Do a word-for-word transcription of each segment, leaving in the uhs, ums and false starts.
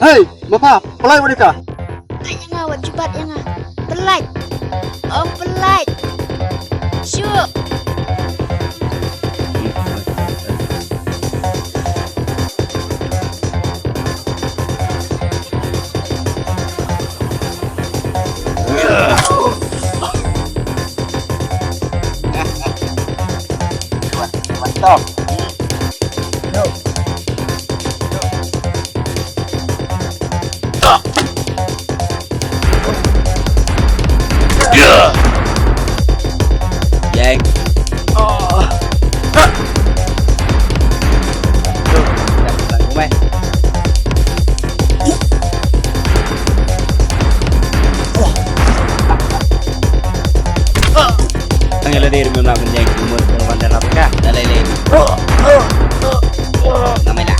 Hei, mapa, pynlait wat ïa ka. Pynlait ïa nga, wat ju bat ïa nga. Pynlait. Ong pynlait. Shu. Mantap. Yang. Ang ela dei, remember, aku jangan kumur pengorbanan Afrika. Dah lele. Namanya.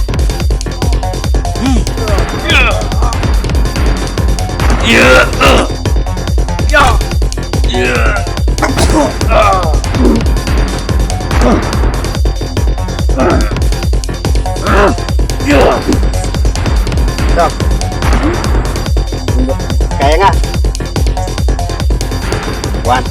Stop. Kaya nga. One.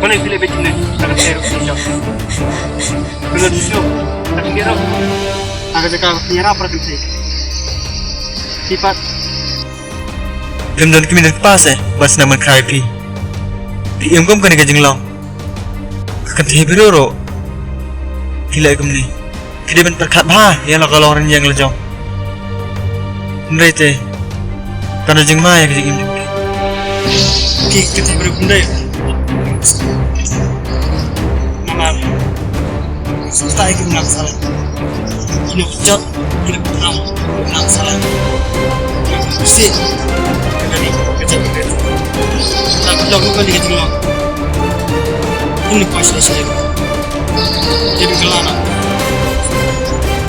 Kane phi leh beit ne, ta ka thai ruh phi jam. Kane dusyo, ta ka thai ruh. Ta ka jaka phi ïarap para kan thai. Phi pat. Lem don kmie na kpa se, ba sna man krai phi. Phi im kum kane ka jinglong. Ka kan thai biru ro. Ki leh kumne. Ki dei ban pyrkhat bha ïa la ka long rynïeng la jong. Hynrei te. Kan da jingma ïa ka jingim jong ki. Ki kan thai biru kumne. Namar. Stai ki nak sala. Ino jot. Nang salah. Si. Kata ni, kata ni, kata ni. Tak jauh bukan dia tengok. Ini pas ni saya. Jadi kelana.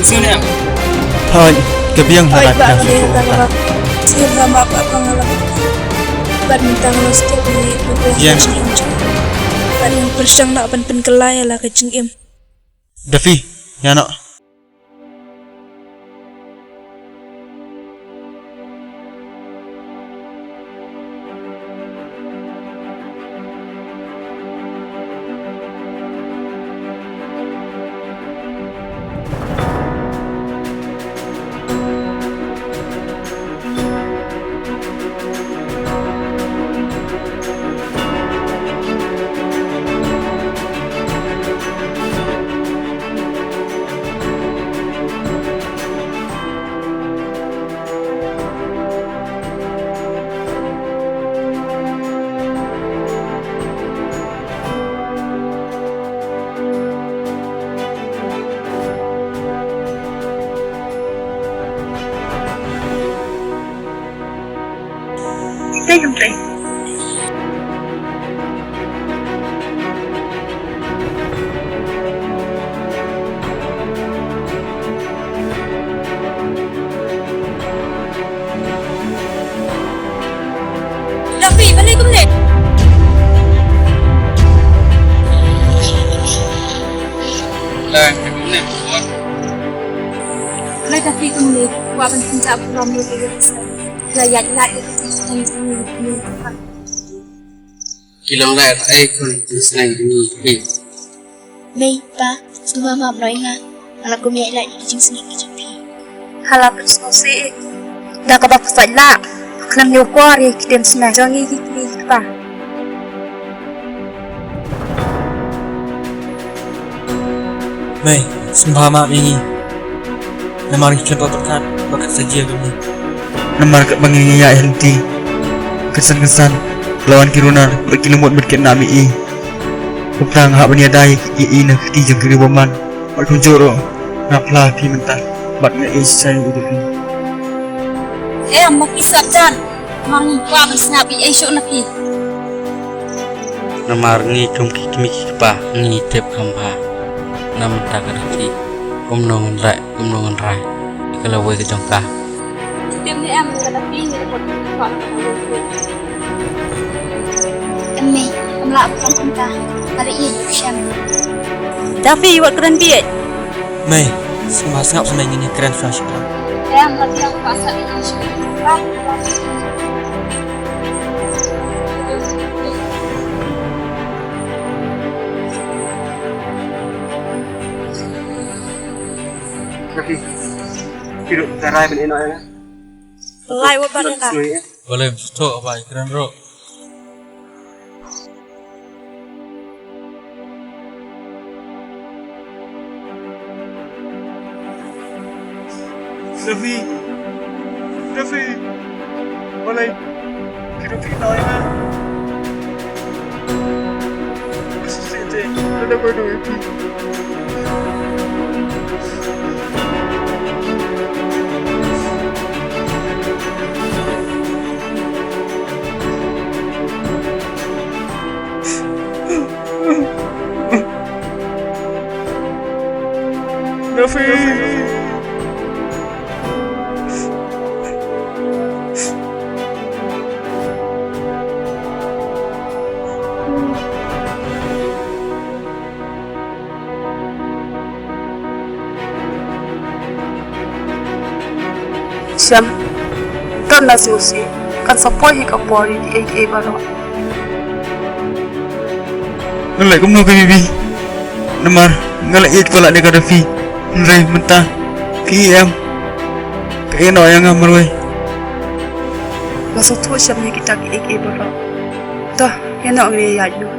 Sini ya. Hoi, ka biang hoi, harat ba ka ni susu ka utak. Sini ba ma ba pangala. Bad minta ngelos ke ni. Jen. Bad yang persiang nak pen pen kelai lah kecing im. Dafi, ya nak. Take him, please. Dafi, balik kumne. Lai, kumne. Lai, Dafi, kumne. Wa ban pinta burom lu. La ïaid lait ïa ka jingsneng jong ngi. Ki long lait ai khun jingsneng jong ngi. Mei, pa, sngewbha map noh ïa nga. Nga la kum ïaid lait ïa ka jingsneng ka jong phi. Hala pynskhem seh. Da kaba pynskhem lah. Khlem ñiew por ïa ki ktien sngewbha jong ngi ki kmie ki kpa. Mei, sngewbha map ïa ngi. Namar ngi khlem pat pyrkhat ba kan sa jia kumne. Namar katba ngi ïaid lynti, kynsan kynsan la wan ki runar bad ki lynmut ban kidnap ïa i. Kumta nga hap ban ïada ïa i na ka kti jong ki riew bymman. Bad kumjuh ruh nga phla ïa phi mynta bad nga ïeit shisha ïa u Dafi. Em, ma phi sngap jan. Namar ngi kwah ban sngap ïa i shuh na phi. Namar ngi kum ki kmie ki kpa ngi tip kham bha. Na mynta ka Dafi kumno ngin leh kumno ngin rai ïa ka lawei ka jong ka. Tip ne em ka Dafi ngi la mut kwah ban leh. Em mei, em lah ban kumta. Ka la ïeit shem. Dafi wat kren bieit. Mei, sngewbha sngap sngewbha ngin ïakren shuwa shipang. Em, la biang ba sa ïa shuwa. Dafi, ki ruh da rai ban ïeh noh ïa nga. Lai wat ban ïa ka. Balei sngewthuh ba ïakren ruh. Dafi. Dafi. Balei? Ki Dafi noi ha. Shem, don na sngewsih kan sa poi hi ka por ïa kiei kiei baroh. Nga leh kumno ka Bibi? Namar nga la ïeit palat ïa ka Rafi. Hynrei mynta ka E M ka ïehnoh ïa nga marwei. Nga sngewthuh Shem ïa kita kiei kiei baroh. To, ïehnoh ngi ïaid noh.